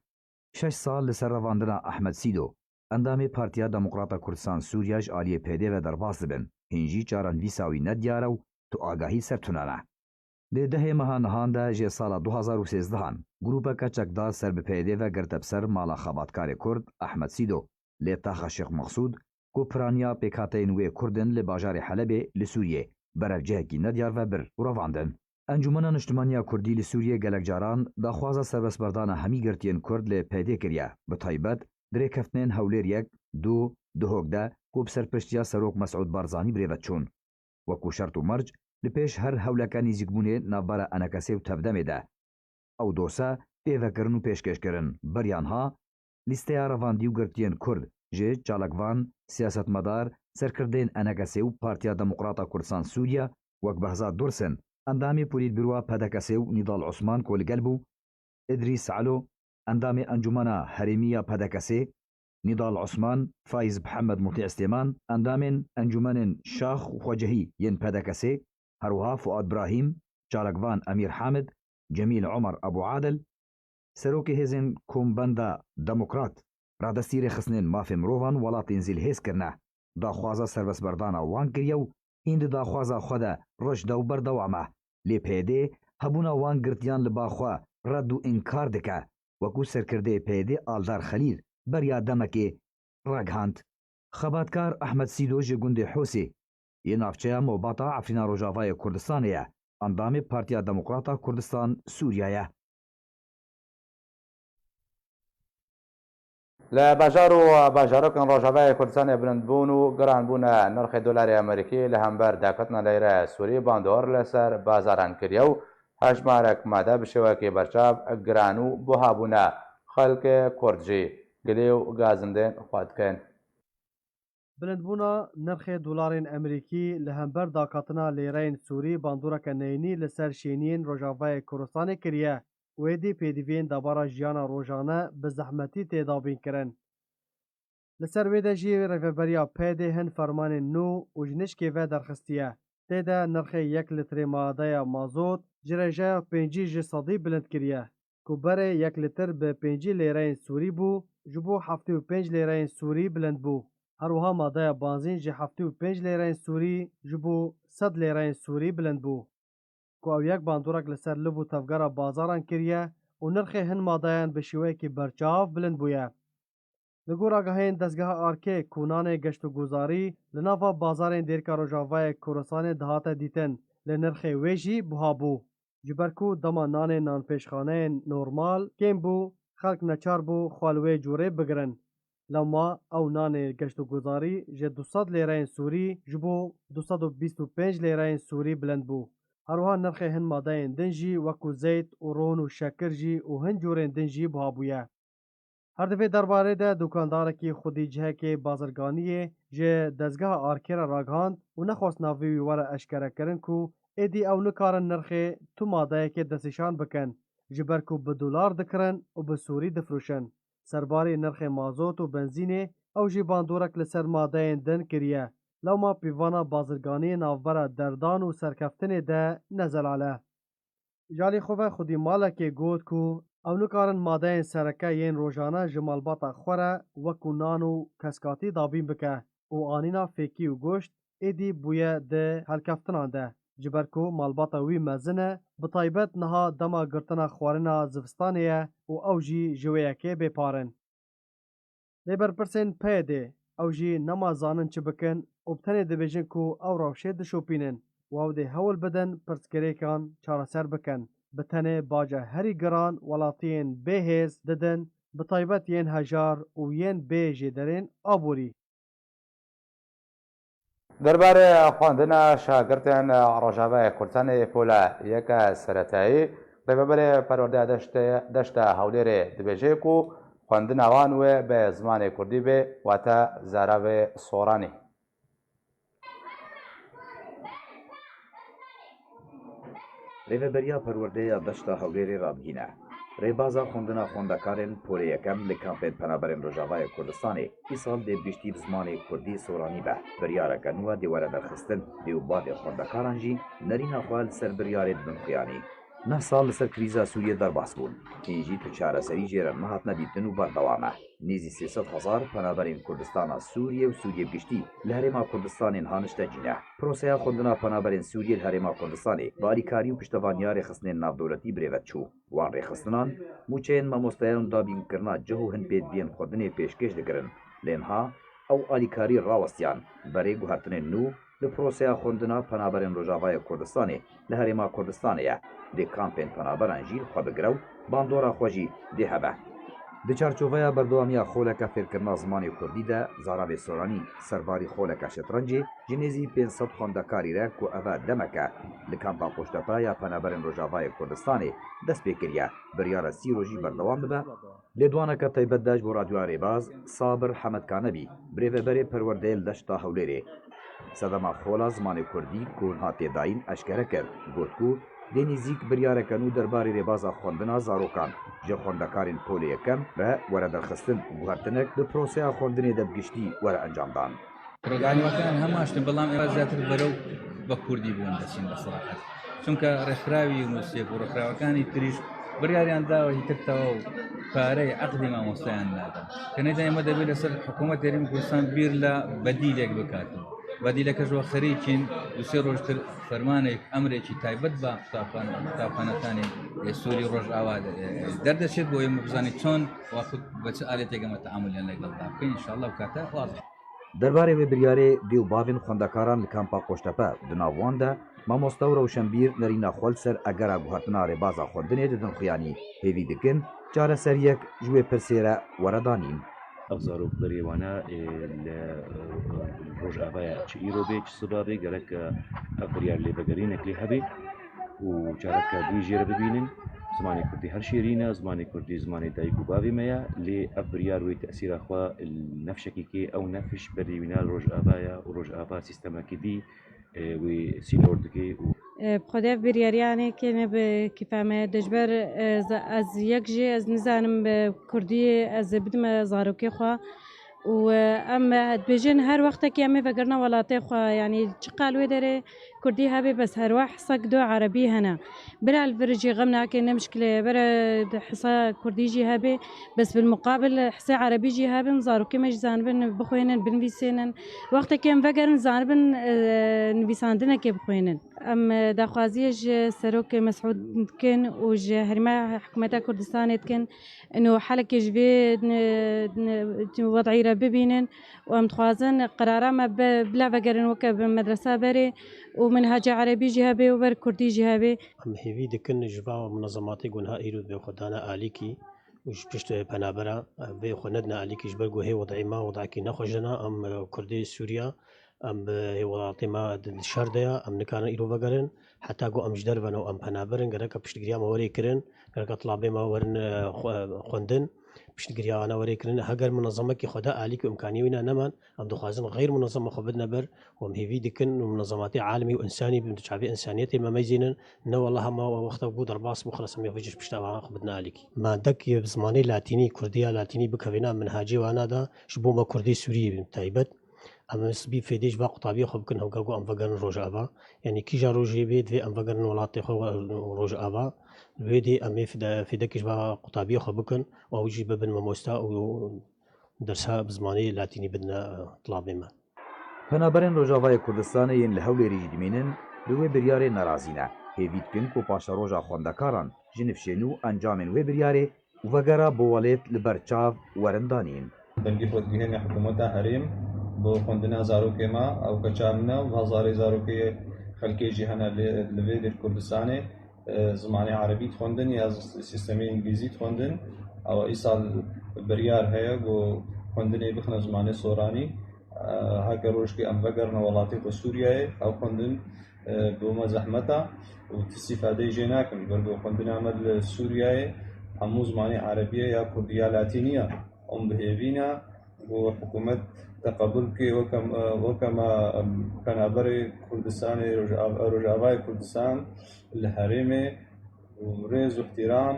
Şeş sal li ser revandina Ehmed Sîdo, endamê Partiya Demokrata Kurdistan Sûriya ji aliyê P D ve derbas dibin, hîn jî çarenivîsa wî nediyar e û tu agahî ser tune ne. Di dehê meha nihan de jê sala du hazar û sêzdehan grûpeke çekdar ser bi P Y D ve girte bi ser mala xebatkarê Kurd Ehmed Sîdo lê taxa Şêx Mexsûd ku piraniya pêkhateyên wê Kurd in li bajarê Helebê li Sûriyê berevcihekî nediyar ve bir û revandin. Encûmena Niştimaniya Kurdî li Sûriyê gelek caran daxwaza serbestberdana hemî girtiyên Kurd li P Y D kiriye, bi taybet di rêkeftinên Hewlêr yek, du, Duhok de ku bi serpiştiya Serok Mesûd Barzanî birêve çûn. Wekû şert û merc, li pêş her hewleke nêzîkbûnê navbera ENKSê û Tevdemê de ew dose tê vekirin û pêşkêşkirin. Beriya niha lîsteya revandî û girtiyên Kurd ji çalakvan, siyasetmedar, serkirdeyên ENKSê û Partiya Demokrata Kurdistan Sûriya wek Behzat Dursin, endamê polîtbîroya PDKSê û Nîdal Osman ku li gel bû, Îdrîs Elo, endamê Encûmena Herêmî ya PDKSê, Nîdal Osman, Faiz Mihemed Mutî Îstêman, endamên Encûmenên Şax û Xwecehî yên PDKSê, her wiha Fuad Brahîm, çalakvan Emîr Hamid, Cemîl Omer Ebû Adil, serokê Hêzên Kombenda Demokrat, radestî rêxistinên mafê mirovan welatên zî li hêz kirine. Daxwaza serbestberdana wan kiriye û hîn di daxwaza xwe de riş de û berdewam e. Lê P Y D hebûna wan girtiyan li ba xwe red û înkar dike, wekû serkirdeyê P Y D Aldar Xelîl beriya demekê ragihand. Xebatkar Ehmed Sîdo ji gundê Hosê yê navçeya Mobata Efrîna Rojavayê Kurdistanê ye, endamê Partiya Demokrata Kurdistan Sûriya ye. Li bajar û bajarokên Rojavayê Kurdistanê bilindbûn û giranbûna nirxê dolarê Amerîkî li hember daketina leyre Sûrî bandor li ser bazaran kiriye û hejmarek made bi şêwekî berçav giran û buha bûne. Xelkê Kurd jî gilê û gazindên xwe dikin. Bilindbûna nirxê dolarên Amerîkî li hember daketina lêreyên Sûrî bandoreke neyînî li ser şêniyên Rojavayê Kurdistanê kiriye û êdî pêdiviyên debara jiyana rojane bi zehmetî tê dabînkirin. Li ser wê de jî Rêveberiya P D hin fermanên nû û ji nişkê ve derxistiye. Tê de nirxê yek litrê madeya mazot ji rêjeya pêncî ji sedî bilind kiriye, ku berê yek litr bi pêncî lêreyên Sûrî bû, ji bo heftê û pênc lêreyên Sûrî bilind bû. Her wiha madeya banzîn ji heftê û pênc lêreyên Sûrî ji bo sed lêreyên Sûrî bilind bû. Ku ew yek bandorek li ser liv û tevgera bazaran kiriye û nirxê hin madeyan bi şêweyekî berçav bilind bûye. Li gor agahiyên dezgeha ARKê ku nanê geştûguzarî li nava bazarên Dêrika Rojavayê Kurdistanê dihate dîtin, lê nirxê wê jî buha bû. Ji ber ku dema nanê nanpêşxaneyên normal kêm bû, xelk neçar bû xwe li wê corê bigirin. Lewma ew nanê geştûguzarî ji du sed lêreyên Sûrî ji bo du sed û bîst û pênc lêreyên Sûrî bilind bû. Her wiha nirxê hin madeyên din jî wekû zeyt û ron û şekir jî û hin corên din jî buha bûye. Her di vê derbarê de dukandarekî xwedî cihekê bazirganiyê ji dezgeha ARKê re ragihand û nexwest navê wî were eşkerekirin ku êdî ew nikarin nirxê tu madeyekê destnîşan bikin, ji ber ku bi dolar dikirin û bi Sûrî difroşin. Serbarî nirxê mazot û benzînê ew jî bandorek li ser madeyên din kiriye. Lewma pîvana bazirganiyê navbera derdan û serkeftinê de ne zelal e. Ji alî xwe ve xwedî malekê got ku ew nikarin madeyên sereke yên rojane ji malbata xwe re wekû nan û keskatî dabîn bike û anîna fêkî û goşt êdî bûye di helkeftinan de, ji ber ku malbata wî mezin e, bi taybet niha dema girtina xwarina zivistanê ye û ew jî ji wê yekê bêpar in. Lê berpirsên P Y D'ê ew jî nema zanin çi bikin û bi tenê dibêjin ku ew rewşê dişopînin û ew dê hewl bidin pirsgirêkan çareser bikin. Bi tenê baca herî giran welatiyên bêhêz didin, bi taybet yên hejar û yên bê jêderên aborî. Derbarê xwendina şagirtên Rojavayê Kurdistanê pola yeke seretayî, Rêveberê Perwerdeya Deştê, Deşta Hewlêrê dibêje ku xwendina wan wê bi zimanê kurdî bê, wate zaravê soranî. Rêveberiya Perwerdeya Deşta Hewlêrê radigîne, rêbaza xwendina xwendekarên polê yekem li kampên penaberên Rojavayê Kurdistanê îsal dê bi giştî bi zimanê kurdî soranî be. Biryareke nû dê were derxistin, dê û bavê xwendekaran jî nerîna xwe li ser biryarê didin xuyanî. Neh sal li ser krîza Sûriyê derbas bûn, hîn jî tu çareserî jê re nehatine dîtin û berdewam e. Nêzî sê sed hezar penaberên Kurdistana Sûriyê û Sûriyê bi giştî li Herêma Kurdistanê niha niştecî ne. Proseya xwendina penaberên Sûriyê li Herêma Kurdistanê bi alîkarî û piştevaniya rêxistinên navdewletî bi rê ve çû. Wan rêxistinan, mûçeyên mamosteyan û dabînkirina cih û hin pêdiviyên xwendinê pêşkêş dikirin. Lê niha ew alîkarî rawestiyan, berê guhertinên nû li proseya xwendina penaberên Rojavayê Kurdistanê li Herêma Kurdistanê ye. Dê kampên penaberan jî li xwe bigire û bandora xwe jî dê hebe. Di çarçoveya berdewamiya xoleke fêrkirina zimanê kurdî de, Zaravê Soranî serbarî xoleke şetrencê ji nêzî pênc sed xwendekarî re ku eve demek e li kampa Qoştepe ya penaberên Rojavayê Kurdistanê dest pê kiriye, biryar e sî rojî berdewam bibe. Lêdwaneke taybet de ji bo Radyoya Rêbaz, Sabir Hemed Kanebî, birêveberê perwerdeyê li Deşta Hewlêrê, sedema xola zimanê kurdî ku niha tê dayîn eşkere kir, got ku dê nêzîk biryareke nû derbarê rêbaza xwendina zarokan ji xwendekarên polê yekem re were derxistin û guhertinek di proseya xwendinê de bi giştî were encamdan. پرۆگرامەکان هەموو هەشتن، بەڵام ئێمە زیاتر بەرەو بە کوردی بوون دەچین بە سەراحەت. چونکە ڕێکخراوی یونسێف و ڕێکخراوەکانی تریش بڕیاریان داوە هیتر تەواو پارەی عەقدی مامۆستایان نادەن. کە نەیدا ئێمە دەبێت لەسەر حکوومەت هەرێمی کوردستان بیر لە بەدیلێک بکاتەوە. بەدیلەکەش وە خەریکین دوو سێ ڕۆژتر فەرمانێک، ئەمرێکی تایبەت بە قوتابخانە-، قوتابخانەکانی سووری ڕۆژئاوا دەردەچێت بۆ ئێمە بزانین چۆن وە خود بە چ ئالێتێک ئەمە تەعاملیان لەگەڵدا بکەین. ئینشاءاللە ئەو کاتە واضح. Derbarê wê biryarê dê û bavên xwendekaran li kampa Qoştepe, di nav wan de mamoste û rewşenbîr nerîna xwe li ser egera guhertina rêbaza xwendinê didin xuyanî, hêvî dikin çareseriyek ji wê pirsê re were danîn. Zarok berê wana, e, li, e, Rojavaya çi îro bê, çi siba bê, gerek, e, ev biryar lêvegerînek lê hebe û çareka dî jê re bibînin. Zimanê kurdî her şêrîn e, zimanê kurdî zimanê dayik û bavê me ye, lê ev biryar wê tesîra xwe li nefşekî kê, ew nefş berî wîna Rojava ye û Rojava sîstemekî dî, e, wê sînor dike û E, bi xwedê ev biryariya nêkene bi kîfa me. De ji ber, e, ez, ez yek jî ez nizanim bi kurdî ez bidime zarokê xwe. Û, e, em, e, dibêjin her wextekî em ê vegirina welatê xwe, yanî çi qal wê derê kurdî hebe, bes her wext sek do erebî hene. Bira li vir jî xem nake, ne mişkile ye, bira hisa kurdî jî hebe, bes bil muqabil hisa erebî jî hebin, zarokê me jî zanibin bixwênin, binivîsênin. Wextekê em vegerin, zanibin, e, nivîsandinekê bixwênin. Em, e, daxwaziyê ji Serok Mesûd dikin û ji herêma hikûmeta Kurdistanê dikin, ino helekê ji vê, n-, n-, wed'î re bibînin û em dixwazin qerara me bi, bila vegerin weke bi medresa berê û minhecê erebî jî hebe û ber kurdî jî hebe. Em hêvî dikin ji va munezematê ku niha îro vê xwe dane alîkî û ji pişt penabera vê xwe nedine alîkî, ji ber ku hê wed'ê me wed'ekî nexweş dina, em, e, Kurdê Sûriya, em bi hê welatê me di, di şer de ye, em nikarin îro vegerin. Heta ku em ji derve ne û em penaber in, gereka piştgiriya me were kirin, gereka tilabê me werin, e, xwe-, xwendin, piştgiriya wana were kirin. Heger munezemekî xwe da alîkî û imkaniyê wî ne neman, em dixwazin xeyr munezeme xwe bidine ber û em hêvî dikin û munezematê alemî û însanî bin, di çavê însaniyetê me meyzînin. Ne wela hema wexta bû derbas bû, xelas em ê vê ji pişta wan xwe bidine alîkî. Madek bi zimanê latînî, kurdiya latînî bikevîna minhacê wana de ji bo me kurdê Sûriyê bi taybet. Em ê sibî fêdê ji va qutabiyê xwe bikin, hewka ku em vegerin Rojava. Yanî kîja rojê bê divê em vegerin welatê xwe we-, Rojava. Li wê dê em ê fide-, fêdekê ji va qutabiyê xwe bikin û ew jî bibin mamosta û dersa bi zimanê latînî bidine, e, tilabê me. Penaberên Rojavayê Kurdistanê yên li Hewlêrî jî dimînin, bi wê biryarê nerazî ne. Hêvî dikin ku paşeroja xwendekaran ji nifşên û encamên wê biryarê û vegera bo welêt li ber çav werin danîn. Dengê xwe digihîne hikûmeta herêm bo xwendina zarokê me, ew keça min e û hezarê zarokê xelkê jî hene lê li vê dêr Kurdistanê, e, zimanê erebî dixwendin ya sîstemê îngilîzî dixwendin. Ew îsal biryar heye ku xwendinê bixine zimanê soranî. E, heke rojkê em vegerine welatê xwe Sûriyeyê, ew xwendin, e, bo me zehmet e û ti îstîfadeyê jê nakin. Ji ber ku xwendina me li Sûriyeyê hemû zimanê erebî ye ya kurdî ya latînî ye. Em bi hêvî ne ku hikûmet te qebûl bike weke, e, weke me, em, penaberê Kurdistanê, Rojav-, Rojavayê Kurdistan li herêmê û rêz û îhtîram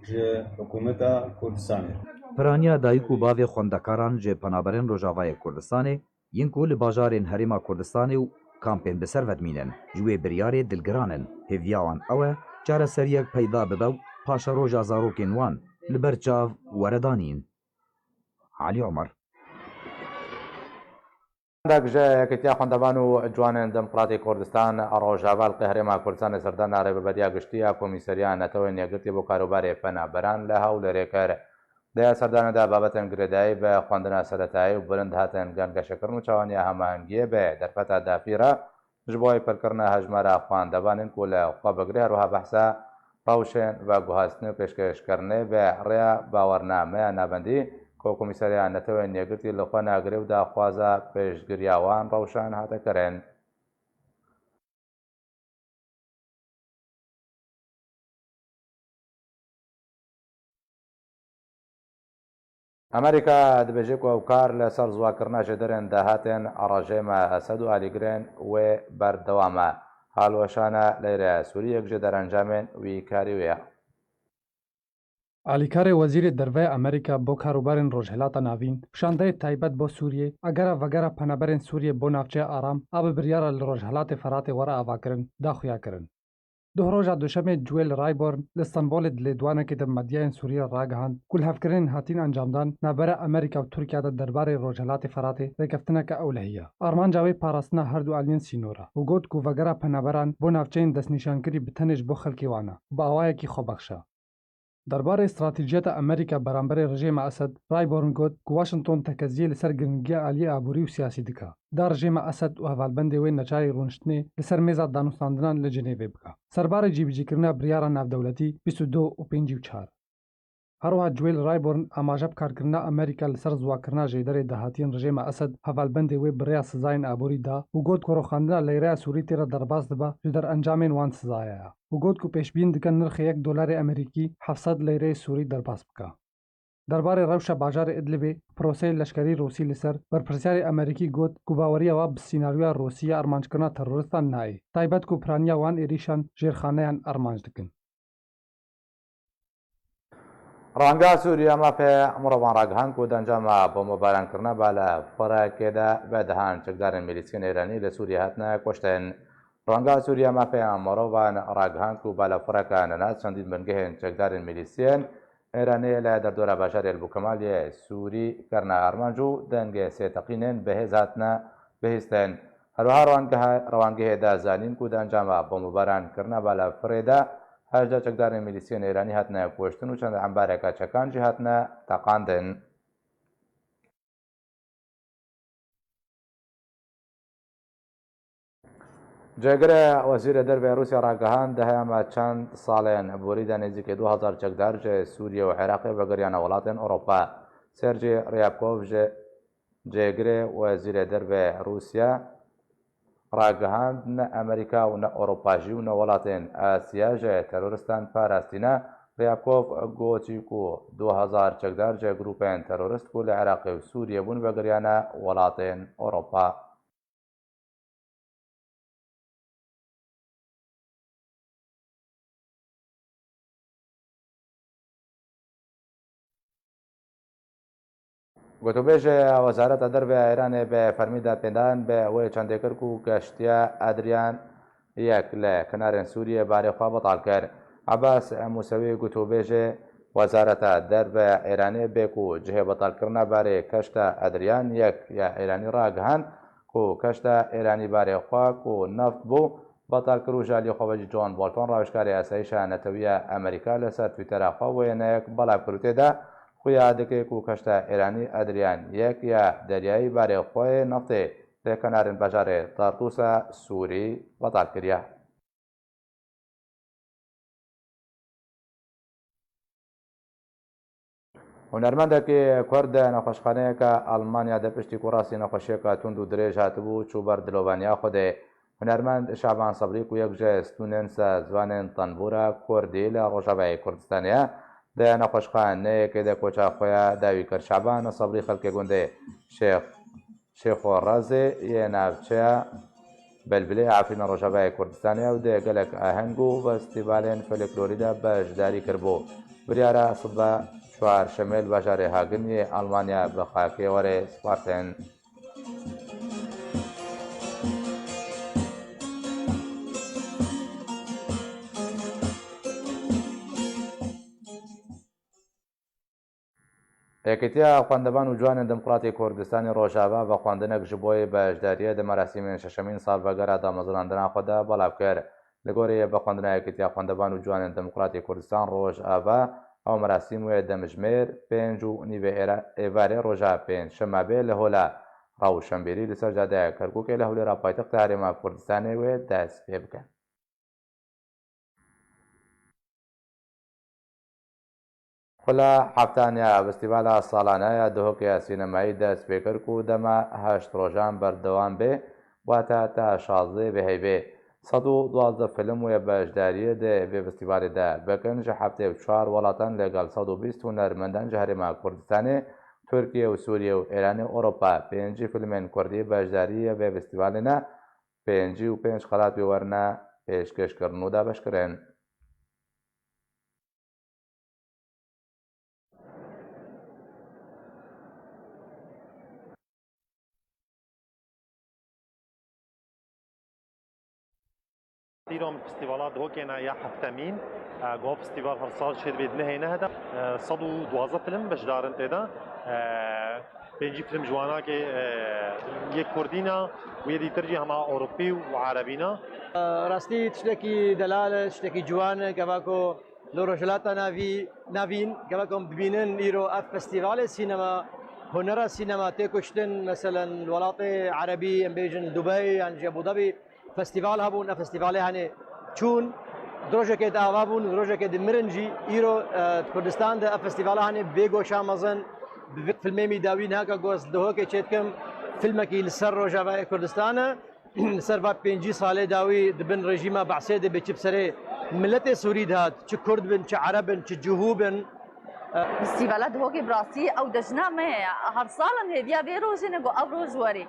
ji hikûmeta Kurdistanê. Piraniya dayik û bavê xwendekaran ji penaberên Rojavayê Kurdistanê, yên ku li bajarên Herêma Kurdistanê û kampên bi ser ve dimînin, ji wê biryarê dilgiran in. Hêviya wan ew e, çareseriyek peyda bibe û paşeroja zarokên wan li ber çav were danîn. Alî Omer. Dek ji Yekîtiya Xwendevan û Ciwanên Demokratîk Kurdistan Rojava li Herêma Kurdistanê serdana Rêveberiya Giştî ya Komîseriya Netewên Yekgirtî bo Karûbarê Penaberan li Hewlêrê kir. Di serdanê de babetên girêdayî bi xwendina seretayî û bilind hatin gengeşekirin û çawaniya hemahengiyê bi derfeta dafî re ji bo pêrkirina hejmara xwendevanên ku li xwe bigire, her wiha behsa rewşên veguhastinê û pêşkêşkirinê bi rêya bawernameya navendî ku Komîseriya Netewên Yekgirtî li xwe nagire û daxwaza piştgiriya wan rewşan hate kirin. Amerîka dibêje ku ew kar li ser ziwakirina jêderên dahatên rejîma Esed û alîgirên wê berdewam e. Halweşana Leyra Sûriyek ji derencamên wî karî wê ye. Alîkarê Wezîrê Derve ya Amerîka bo karûbarên Rojhilata Navîn, bi şandeyê taybet bo Sûriyê, agera vegera penaberên Sûriyê bo navçeya aram a bi biryara li Rojhilatê Feratê were avakirin, da xuya kirin. Duh roja Duşemê Jewel Rayborn li Stenbolê di lêdwanekê de medyayên Sûriyê re ragihand ku lihevkirinên hatîn encamdan navbera Amerîka û Tirkiye de derbarê Rojhilatê Feratê rêkeftineke ewlehî ye. Armanca wê parastina her du aliyên sînor e û got ku vegera penaberan bo navçeyên destnîşankirî bi tenê ji bo xelkê wan e û bi awayekî xwebexiş e. Derbarê stratejiyeta Amerîka beramberê rejîma Esed, Rayborn got ku Washington tekeziyê li ser giringiya aliyê aborî û siyasî dike. Da rejîma Esed û hevalbendê wê neçarî rûniştinê li ser mêza danûstandinan li Cinêvê bike. Serbarê cîbicîkirina biryara navdewletî bîst û du û pêncî û çar. Her wiha Joel Rayburn, amaje bi karkirina Amerîka li ser ziwakirina jêderê dahatiyên rejêma Esed, hevalbendê wê bi rêya sizayên aborî da û got ku rûxandina leyreya Sûrî tê re derbas dibe, ji derencamên wan sizaya ye û got ku pêşbîn dike nirxê yek dolarê Amerîkî heft sed leyreyê Sûrî derbas bike. Derbarê rewşa bajarê Idlibê, proseyê leşkerî Rûsî li ser, berpirsyarê Amerîkî got ku baweriya wa bi sînaryoya Rûsî ya armanckirina teroristan nayê, taybet ku piraniya wan êrîşan jêrxaneyan armanc dikin. Ranga Sûriya Mafê Mirovan ragihand ku di encama bombebarankirina balafireke de bi dehan çekdarên milîsiyên Îranî li Sûriye hatine kuştin. Ranga Sûriya Mafê Mirovan ragihand ku balafireke nenas çendîn bingehên çekdarên milîsiyên Îranî li derdora bajarê El Bukemal yê Sûrî kirine armanc û dengê sê teqînên bi hêz hatine bihîstin. Her wiha rewangehê, rewangehê da zanîn ku di encama bombebaran kirina balafirê de hejdeh çekdarên milîsiyên Îranî hatine kuştin û çend embareke çekan jî hatine teqandin. Cêgirê Wezîrê Derve Rûsya ragihand, di heyama çend salên borî de nêzîkî du hezar çekdar ji Sûriye û Iraqê vegeriyane welatên Ewropa. Sergey Ryabkov ji Cêgirê Wezîrê Derve Rûsya ragihand, ne Amerîka û ne Ewropa jî û ne welatên Asya ji teroristan parastî ne. Ryabkov gotî ku du hezar çekdar ji grûpên terorist ku li Iraqê û Sûriyê bûn vegeriyane welatên Ewropa. Gotûbêjê Wezareta Derve ya Îranê bi fermî da pêdan bi wê çendê kir ku keştiya Adrian yek li kenarên Sûriyê barê xwe betal kir. Abbas Musewî, gotûbêjê Wezareta Derve ya Îranê, bê ku cihê betalkirina barê keşta Adrian yek ya Îranî ragihand ku keşta Îranî barê xwe ku neft bû, betal kir û ji aliyê xwe ve jî John Bolton, rawêjkarê Asayîşa Netewî ya Amerîka, li ser Twittera xwe wêneyek belav kir û tê de xuya dike ku keşta Îranî Adrian yek ya deryayî barê xwe yê neftê li kenarên bajarê Tartûsa Sûrî betal kiriye. Hunermendekî Kurd di nexweşxaneyeke Almanya de piştî ku rastî nexweşiyeke tund û dirêj hatibû, çû ber dilovaniya Xwedê. Hunermend Şaban Sebrî ku yek ji stûnên sazvanên tenbûra Kurdî li Rojavayê Kurdistanê ye, di nexweşxaneyekê de koça xwe ya dawî kir. Şaban Sebrî xelkê gundê Şêx Şêxorazê yê navçeya Belbilê Efrîna Rojavayê Kurdistanê ew di gelek aheng û festîvalên folklorî de beşdarî kiribû. Biryara sibe çarşemê li bajarê Hagen yê Almanya bi xakê were spartin. Yekîtiya Xwendevan û Ciwanên Demokratî Kurdistanê Rojava vexwendinek ji bo yê beşdariyê di merasîmên şeşemîn salvegera damezrandina xwe de belav kir. Li gorî vexwendina Yekîtiya Xwendevan û Ciwanên Demokratî Kurdistan Rojava, ew merasîm wê demjimêr pênc û nîvê êra-, êvarê roja pêncşemebê li Hola Rewşenbîrî li ser Caddeya Kerkûkê li Hewlêra paytexta Herêma Kurdistanê wê dest pê bike. Xula heftaniya festîvala salane ya Duhokê ya sînemayî dest pê kir ku dema heşt rojan berdewam bê, wata ta şazdeh bê heyvê. Sed û duwazdeh film wê beşdariyê di vê festîvalê de bikin, ji heftê û çar welatan lêgel sed û bîst hunermendan ji Herêma Kurdistanê, Tirkiye û Sûriye û Îranê, Ewropa. Pêncî filmên Kurdî beşdarî yê vê festîvalê ne. Pêncî û pênc xelat wê werine pêşkêşkirin û dabeşkirin. Îro em festîvala Duhokê ne ya heftemîn. E, ku festîval her sal çêdibê di nehê neh de, e, sed û duwazdeh film beşdar in tê de. E, pêncî film ji wan a ke, e, yê Kurdî ne, û yê dîtir jî hema Ewropî û Erebî ne. E, rastî tiştekî delal e, tiştekî ciwan e, gava ku li Rojhilata Navî-, Navîn, gava ku em dibînin îro ev festîvalê sînema, hunera sînema tê kuştin, meselen, li welatê Erebî, em bêjin Dubey yan jî Abu Dhabi, festîval hebûn, ev festîvalê hanê çûn. Di rojekê di ava bûn, di rojekê di mirin jî. Îro, e, di Kurdistan de ev festîvala hanê bê goşa mezin, bi vê filmê mî dawî niha ka goz Dihokê çêdikim, filmekî li ser Rojavayê Kurdistan e. Li ser va pêncî salê dawî di bin rejîma Behsê de bê çi bi serê miletê Sûrî dihat, çi Kurd bin, çi Ereb bin, çi Cihû bin. Festîvala Dihokê bi rastî ew dejna me ye. Her sal em hêviya vê rojê ne ku ev roj werê.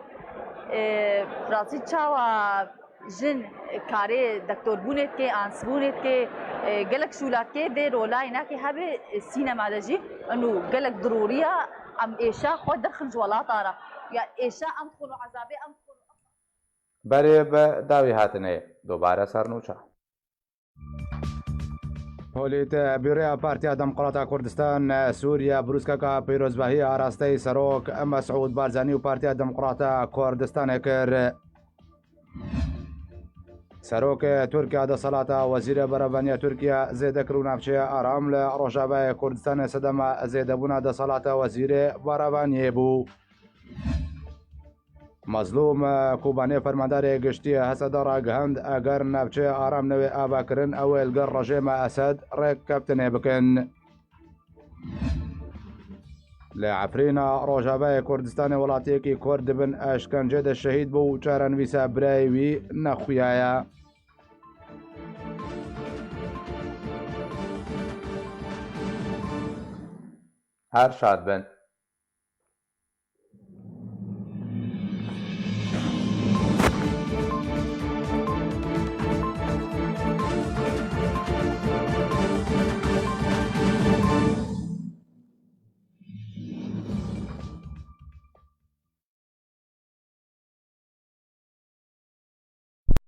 E, bi rastî çawa jin karê doktorbûnê dike, ansbûnê dike, e, gelek şûla dike, vê rolayê nake hebe, e, sînema de jî. Eno gelek dirûrî ya, em êşa xwe derxin ji welata re. Ya êşa em dixwin û ezabê em dixwin û Berê bi dawî hatinê, dubare ser nûça. Polît, Bîroya Partiya Demokrata Kurdistan Sûriye brûskeka pîrozbahî arasteyî Serok Mesûd Barzanî û Partiya Demokrata Kurdistanê kir. Serokê Tirkiye desthilata Wezîrê Berevaniya Tirkiye zêde kir û navçeya Aram li Rojavayê Kurdistanê sedema zêdebûna desthilata Wezîrê Berevaniyê bû. Mezlûm Kobanê, fermandarê giştî Hesede ragihand, eger navçeya Aram newê avakirin, ew ê li gel rejêma Esed rêkeftinê bikin. Li Efrîna Rojavayê Kurdistanê welatiyekî Kurd di bin eşkencê de şehîd bû û çarenivîsa birayê wî nexuyaye. Her şad bin.